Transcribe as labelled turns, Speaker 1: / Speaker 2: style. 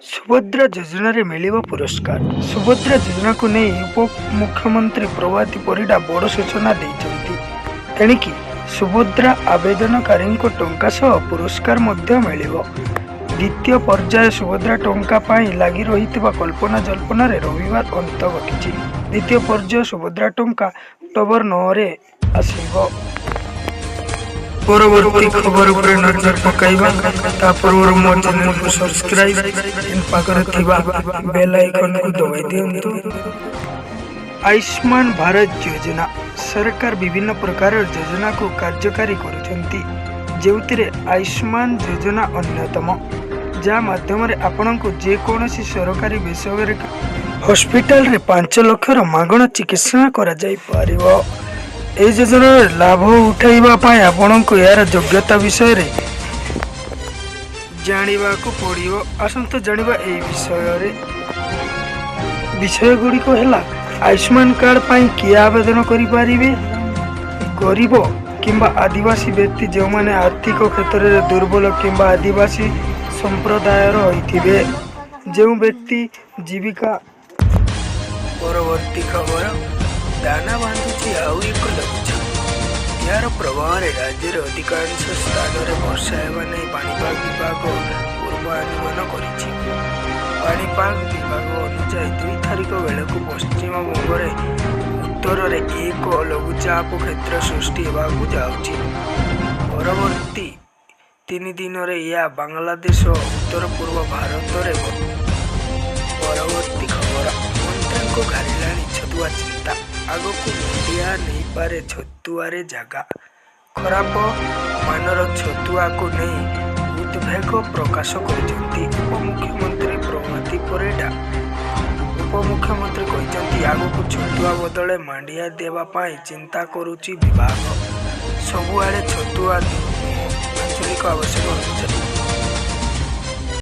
Speaker 1: ସୁଭଦ୍ରା ଯୋଜନାରେ ମିଳିବ ପୁରସ୍କାର। ସୁଭଦ୍ରା ଯୋଜନାକୁ ନେଇ ଉପମୁଖ୍ୟମନ୍ତ୍ରୀ ପ୍ରଭାତୀ ପରିଡ଼ା ବଡ଼ ସୂଚନା ଦେଇଛନ୍ତି। ଏଣିକି ସୁଭଦ୍ରା ଆବେଦନକାରୀଙ୍କୁ ଟଙ୍କା ସହ ପୁରସ୍କାର ମଧ୍ୟ ମିଳିବ। ଦ୍ୱିତୀୟ ପର୍ଯ୍ୟାୟ ସୁଭଦ୍ରା ଟଙ୍କା ପାଇଁ ଲାଗି ରହିଥିବା କଳ୍ପନା ଜଳ୍ପନାରେ ରବିବାର ଅନ୍ତ ଘଟିଛି। ଦ୍ୱିତୀୟ ପର୍ଯ୍ୟାୟ ସୁଭଦ୍ରା ଟଙ୍କା ଅକ୍ଟୋବର 9ରେ ଆସିବ। ପରବର୍ତ୍ତୀ ଖବର ଉପରେ ନଜର ପକାଇବା, ତା ପୂର୍ବରୁ ମୋ ଚ୍ୟାନେଲକୁ ସବସ୍କ୍ରାଇବ୍, ପାଖରେ ଥିବା ବେଲ୍ ଆଇକନକୁ ଦବାଇ ଦିଅନ୍ତୁ। ଆୟୁଷ୍ମାନ ଭାରତ ଯୋଜନା। ସରକାର ବିଭିନ୍ନ ପ୍ରକାରର ଯୋଜନାକୁ କାର୍ଯ୍ୟକାରୀ କରୁଛନ୍ତି, ଯେଉଁଥିରେ ଆୟୁଷ୍ମାନ ଯୋଜନା ଅନ୍ୟତମ, ଯାହା ମାଧ୍ୟମରେ ଆପଣଙ୍କୁ ଯେକୌଣସି ସରକାରୀ, ବେସରକାରୀ ହସ୍ପିଟାଲରେ 5 ଲକ୍ଷର ମାଗଣା ଚିକିତ୍ସା କରାଯାଇପାରିବ। ଏହି ଯୋଜନାର ଲାଭ ଉଠାଇବା ପାଇଁ ଆପଣଙ୍କୁ ଏହାର ଯୋଗ୍ୟତା ବିଷୟରେ ଜାଣିବାକୁ ପଡ଼ିବ। ଆସନ୍ତୁ ଜାଣିବା ଏହି ବିଷୟରେ। ବିଷୟ ଗୁଡ଼ିକ ହେଲା, ଆୟୁଷ୍ମାନ କାର୍ଡ଼ ପାଇଁ କିଏ ଆବେଦନ କରିପାରିବେ? ଗରିବ କିମ୍ବା ଆଦିବାସୀ ବ୍ୟକ୍ତି, ଯେଉଁମାନେ ଆର୍ଥିକ କ୍ଷେତ୍ରରେ ଦୁର୍ବଳ କିମ୍ବା ଆଦିବାସୀ ସମ୍ପ୍ରଦାୟର ହୋଇଥିବେ, ଯେଉଁ ବ୍ୟକ୍ତି ଜୀବିକା। ପରବର୍ତ୍ତୀ ଖବର। ଦାନା ବାନ୍ଧୁଛି ଆଉ ଏକ ଲଘୁଚାପ। ଏହାର ପ୍ରଭାବରେ ରାଜ୍ୟରେ ଅଧିକାଂଶ ସ୍ଥାନରେ ବର୍ଷା ହେବା ନେଇ ପାଣିପାଗ ବିଭାଗ ପୂର୍ବାନୁମାନ କରିଛି। ପାଣିପାଗ ବିଭାଗ ଅନୁଯାୟୀ, 2 ତାରିଖ ବେଳକୁ ପଶ୍ଚିମବଙ୍ଗରେ ଉତ୍ତରରେ ଏକ ଲଘୁଚାପ କ୍ଷେତ୍ର ସୃଷ୍ଟି ହେବାକୁ ଯାଉଛି। ପରବର୍ତ୍ତୀ 3 ଦିନରେ ଏହା ବାଂଲାଦେଶ ଓ ଉତ୍ତର ପୂର୍ବ ଭାରତରେ। ପରବର୍ତ୍ତୀ ଖବର। ମନ୍ତ୍ରୀଙ୍କୁ ଘାରିଲାଣି ଛତୁଆ ଚିନ୍ତା। ଆଗକୁ ମାଣ୍ଡିଆ ନେଇପାରେ ଛତୁଆରେ ଜାଗା। ଖରାପ ମାନର ଛତୁଆକୁ ନେଇ ଉଦବେଗ ପ୍ରକାଶ କରିଛନ୍ତି ଉପମୁଖ୍ୟମନ୍ତ୍ରୀ ପ୍ରଭାତୀ ପରିଡ଼ା। ଉପମୁଖ୍ୟମନ୍ତ୍ରୀ କହିଛନ୍ତି, ଆଗକୁ ଛତୁଆ ବଦଳରେ ମାଣ୍ଡିଆ ଦେବା ପାଇଁ ଚିନ୍ତା କରୁଛି ବିଭାଗ। ସବୁଆଡ଼େ ଛତୁଆ ନୁହଁ, ଆଞ୍ଚଳିକ ଆବଶ୍ୟକ ଅନୁଯାୟୀ